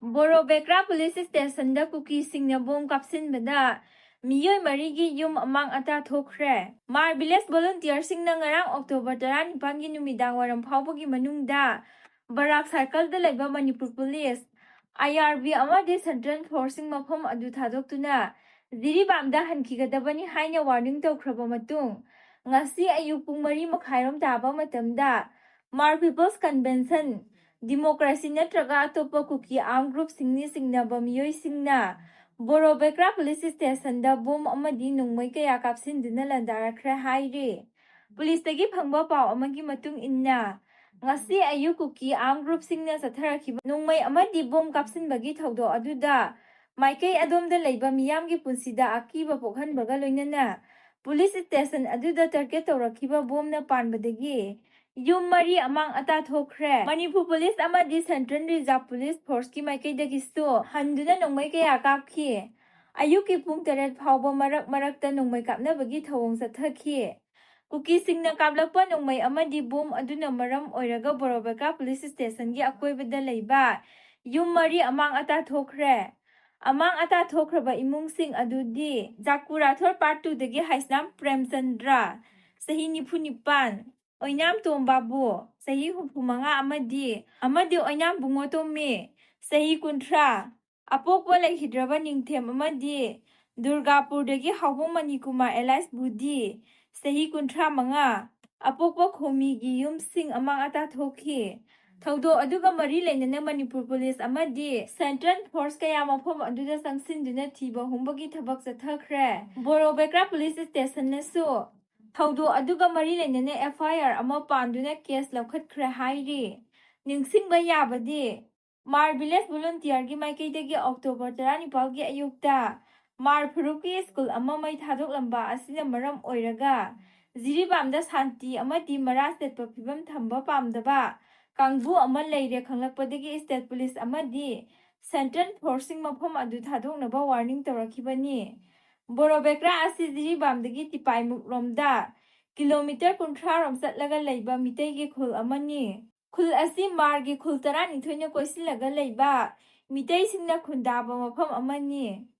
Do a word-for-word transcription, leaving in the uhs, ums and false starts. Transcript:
ꯕꯣꯔꯣꯕꯦꯀ꯭ꯔꯥ police ꯁ꯭ꯇꯦꯁꯟꯗ ꯀꯨꯀꯤꯁꯤꯡꯅ bomb ꯀꯥꯞꯁꯤꯟꯕꯗ ꯃꯤꯑꯣꯏ ꯃꯔꯤꯒꯤ ꯌꯨꯝ ꯑꯃꯥꯡ ꯑꯇꯥ ꯊꯣꯛꯈ꯭ꯔꯦ꯫ ꯃꯥꯔ ꯚꯤꯂꯦꯖ ꯚꯣꯂꯨꯟꯇꯤꯌꯔꯁꯤꯡꯅ ꯉꯔꯥꯡ ꯑꯣꯛꯇꯣꯕꯔ ꯇꯔꯥꯅꯤꯄꯥꯟꯒꯤ ꯅꯨꯃꯤꯗꯥꯡ ꯋꯥꯏꯔꯝ ꯐꯥꯎꯕꯒꯤ ꯃꯅꯨꯡꯗ ꯕꯔꯥꯛ ꯁꯥꯔꯀꯜꯗ ꯂꯩꯕ ꯃꯅꯤꯄꯨꯔ ꯄꯨꯂꯤꯁ, ꯑꯥꯏ ꯑꯥꯔ ꯕꯤ ꯑꯃꯗꯤ ꯁꯦꯟꯇ꯭ꯔꯦꯜ ꯐꯣꯔꯁꯁꯤꯡ ꯃꯐꯝ ꯑꯗꯨ ꯊꯥꯗꯣꯛꯇꯨꯅ ꯖꯤꯔꯤꯕꯥꯝꯗ ꯍꯟꯈꯤꯒꯗꯕꯅꯤ ꯍꯥꯏꯅ ꯋꯥꯔꯅꯤꯡ ꯇꯧꯈ꯭ꯔꯕ ꯃꯇꯨꯡ, ꯉꯁꯤ ꯑꯌꯨꯛ ꯄꯨꯡ ꯃꯔꯤ ꯃꯈꯥꯏꯔꯣꯝ ꯇꯥꯕ ꯃꯇꯝꯗ ꯃꯥꯔ ꯄꯤꯄꯜꯁ ꯀꯟꯚꯦꯟꯁꯟ, ꯗꯤꯃꯣꯀ꯭ꯔꯥꯁꯤ ꯅꯠꯇ꯭ꯔꯒ ꯑꯇꯣꯞꯄ ꯀꯨꯀꯤ ꯑꯥꯔꯝ ꯒ꯭ꯔꯨꯞꯁꯤꯡꯅꯤ ꯆꯤꯡꯅꯕ ꯃꯤꯑꯣꯏꯁꯤꯡꯅ ꯕꯣꯔꯣꯕꯦꯀ꯭ꯔꯥ ꯄꯨꯂꯤꯁ ꯁ꯭ꯇꯦꯁꯟꯗ ꯕꯣꯝ ꯑꯃꯗꯤ ꯅꯣꯡꯃꯩ ꯀꯌꯥ ꯀꯥꯞꯁꯤꯟꯗꯨꯅ ꯂꯥꯟꯗꯥꯔꯛꯈ꯭ꯔꯦ ꯍꯥꯏꯔꯤ꯫ ꯄꯨꯂꯤꯁꯇꯒꯤ ꯐꯪꯕ ꯄꯥꯎ ꯑꯃꯒꯤ ꯃꯇꯨꯡ ꯏꯟꯅ, ꯉꯁꯤ ꯑꯌꯨꯛ ꯀꯨꯀꯤ ꯑꯥꯔꯝ ꯒ꯭ꯔꯨꯞꯁꯤꯡꯅ ꯆꯠꯊꯔꯛꯈꯤꯕ ꯅꯣꯡꯃꯩ ꯑꯃꯗꯤ ꯕꯣꯝ ꯀꯥꯞꯁꯤꯟꯕꯒꯤ ꯊꯧꯗꯣꯛ ꯑꯗꯨꯗ ꯃꯥꯏꯀꯩ ꯑꯗꯣꯝꯗ ꯂꯩꯕ ꯃꯤꯌꯥꯝꯒꯤ ꯄꯨꯟꯁꯤꯗ ꯑꯀꯤꯕ ꯄꯣꯛꯍꯟꯕꯒ ꯂꯣꯏꯅꯅ ꯄꯨꯂꯤꯁ ꯁ꯭ꯇꯦꯁꯟ ꯑꯗꯨꯗ ꯇꯥꯔꯒꯦꯠ ꯇꯧꯔꯛꯈꯤꯕ ꯕꯣꯝꯅ ꯄꯥꯟꯕꯗꯒꯤ ꯌꯨꯝ ꯃꯔꯤ ꯑꯃꯥꯡ ꯑꯇꯥ ꯊꯣꯛꯈ꯭ꯔꯦ꯫ ꯃꯅꯤꯄꯨꯔ ꯄꯨꯂꯤꯁ ꯑꯃꯗꯤ ꯁꯦꯟꯇ꯭ꯔꯦꯜ ꯔꯤꯖꯥꯔꯚ ꯄꯨꯂꯤꯁ ꯐꯣꯔꯁꯀꯤ ꯃꯥꯏꯀꯩꯗꯒꯤꯁꯨ ꯍꯟꯗꯨꯅ ꯅꯣꯡꯃꯩ ꯀꯌꯥ ꯀꯥꯞꯈꯤ꯫ ꯑꯌꯨꯛꯀꯤ ꯄꯨꯡ ꯇꯔꯦꯠ ꯐꯥꯎꯕ ꯃꯔꯛ ꯃꯔꯛꯇ ꯅꯣꯡꯃꯩ ꯀꯥꯞꯅꯕꯒꯤ ꯊꯧꯑꯣꯡ ꯆꯠꯊꯈꯤ꯫ ꯀꯨꯀꯤꯁꯤꯡꯅ ꯀꯥꯞꯂꯛꯄ ꯅꯣꯡꯃꯩ ꯑꯃꯗꯤ ꯕꯣꯝ ꯑꯗꯨꯅ ꯃꯔꯝ ꯑꯣꯏꯔꯒ ꯕꯣꯔꯣꯕꯦꯀ꯭ꯔꯥ ꯄꯨꯂꯤꯁ ꯁ꯭ꯇꯦꯁꯟꯒꯤ ꯑꯀꯣꯏꯕꯗ ꯂꯩꯕ ꯌꯨꯝ ꯃꯔꯤ ꯑꯃꯥꯡ ꯑꯇꯥ ꯊꯣꯛꯈ꯭ꯔꯦ꯫ ꯑꯃꯥꯡ ꯑꯇꯥ ꯊꯣꯛꯈ꯭ꯔꯕ ꯏꯃꯨꯡꯁꯤꯡ ꯑꯗꯨꯗꯤ ꯖꯥꯀꯨ ꯔꯥꯊꯣꯔ ꯄꯥꯔꯠ ꯇꯨꯗꯒꯤ ꯍꯩꯁꯅꯥꯝ ꯄ꯭ꯔꯦꯝꯆꯟꯗ꯭ꯔ, ꯆꯍꯤ ꯅꯤꯐꯨ ꯅꯤꯄꯥꯟ, ꯑꯣꯏꯅꯥꯝ ꯇꯣꯝꯕꯥꯕꯨ, ꯆꯍꯤ ꯍꯨꯝꯐꯨ ꯃꯉꯥ ꯑꯃꯗꯤ, ꯑꯃꯗꯤ ꯑꯣꯏꯅꯥꯝ ꯕꯨꯡꯉꯣꯇꯣꯝꯃꯤ, ꯆꯍꯤ ꯀꯨꯟꯊ꯭ꯔꯥ, ꯑꯄꯣꯛꯄ ꯂꯩꯈꯤꯗ꯭ꯔꯕ ꯅꯤꯡꯊꯦꯝ ꯑꯃꯗꯤ ꯗꯨꯔꯒꯥꯄꯨꯔꯗꯒꯤ ꯍꯥꯎꯕꯝ ꯃꯅꯤꯀꯨꯃꯥꯔ ꯑꯦꯂꯥꯏꯁ ꯕꯨꯗꯤ, ꯆꯍꯤ ꯀꯨꯟꯊ꯭ꯔꯥ ꯃꯉꯥ, ꯑꯄꯣꯛꯄ ꯈꯣꯃꯤꯒꯤ ꯌꯨꯝꯁꯤꯡ ꯑꯃꯥꯡ ꯑꯇꯥ ꯊꯣꯛꯈꯤ꯫ ꯊꯧꯗꯣꯛ ꯑꯗꯨꯒ ꯃꯔꯤ ꯂꯩꯅꯅ ꯃꯅꯤꯄꯨꯔ ꯄꯨꯂꯤꯁ ꯑꯃꯗꯤ ꯁꯦꯟꯇ꯭ꯔꯦꯜ ꯐꯣꯔꯁ ꯀꯌꯥ ꯃꯐꯝ ꯑꯗꯨꯗ ꯆꯪꯁꯤꯟꯗꯨꯅ ꯊꯤꯕ ꯍꯨꯝꯕꯒꯤ ꯊꯕꯛ ꯆꯠꯊꯈ꯭ꯔꯦ꯫ ꯕꯣꯔꯣꯕꯦꯀ꯭ꯔꯥ ꯄꯨꯂꯤꯁ ꯁ꯭ꯇꯦꯁꯟꯅꯁꯨ ꯊꯧꯗꯣꯛ ꯑꯗꯨꯒ ꯃꯔꯤ ꯂꯩꯅꯅ ꯑꯦꯐ ꯑꯥꯏ ꯑꯥꯔ ꯑꯃ ꯄꯥꯟꯗꯨꯅ ꯀꯦꯁ ꯂꯧꯈꯠꯈ꯭ꯔꯦ ꯍꯥꯏꯔꯤ꯫ ꯅꯤꯡꯁꯤꯡꯕ ꯌꯥꯕꯗꯤ, ꯃꯥꯔ ꯚꯤꯂꯦꯖ ꯚꯣꯂꯨꯟꯇꯤꯌꯔꯒꯤ ꯃꯥꯏꯀꯩꯗꯒꯤ ꯑꯣꯛꯇꯣꯕꯔ ꯇꯔꯥꯅꯤꯄꯥꯜꯒꯤ ꯑꯌꯨꯛꯇ ꯃꯥꯔ ꯐꯔꯨꯛꯀꯤ ꯁ꯭ꯀꯨꯜ ꯑꯃ ꯃꯩ ꯊꯥꯗꯣꯛꯂꯝꯕ ꯑꯁꯤꯅ ꯃꯔꯝ ꯑꯣꯏꯔꯒ ꯖꯤꯔꯤꯕꯥꯝꯗ ꯁꯥꯟꯇꯤ ꯑꯃꯗꯤ ꯃꯔꯥ ꯆꯦꯠꯄ ꯐꯤꯕꯝ ꯊꯝꯕ ꯄꯥꯝꯗꯕ ꯀꯥꯡꯕꯨ ꯑꯃ ꯂꯩꯔꯦ ꯈꯪꯂꯛꯄꯗꯒꯤ ꯁ꯭ꯇꯦꯠ ꯄꯨꯂꯤꯁ ꯑꯃꯗꯤ ꯁꯦꯟꯇ꯭ꯔꯦꯜ ꯐꯣꯔꯁꯁꯤꯡ ꯃꯐꯝ ꯑꯗꯨ ꯊꯥꯗꯣꯛꯅꯕ ꯋꯥꯔꯅꯤꯡ ꯇꯧꯔꯛꯈꯤꯕꯅꯤ꯫ ꯕꯣꯔꯣꯕꯦꯀ꯭ꯔꯥ ꯑꯁꯤ ꯖꯤꯔꯤꯕꯥꯝꯗꯒꯤ ꯇꯤꯄꯥꯏꯃꯨꯛ ꯔꯣꯝꯗ ꯀꯤꯂꯣꯃꯤꯇꯔ ꯀꯨꯟꯊ꯭ꯔꯥ ꯔꯣꯝ ꯆꯠꯂꯒ ꯂꯩꯕ ꯃꯤꯇꯩꯒꯤ ꯈꯨꯜ ꯑꯃꯅꯤ꯫ ꯈꯨꯜ ꯑꯁꯤ ꯃꯥꯔꯒꯤ ꯈꯨꯜ ꯇꯔꯥꯅꯤꯊꯣꯏꯅ ꯀꯣꯏꯁꯤꯜꯂꯒ ꯂꯩꯕ ꯃꯤꯇꯩꯁꯤꯡꯅ ꯈꯨꯟꯗꯥꯕ ꯃꯐꯝ ꯑꯃꯅꯤ꯫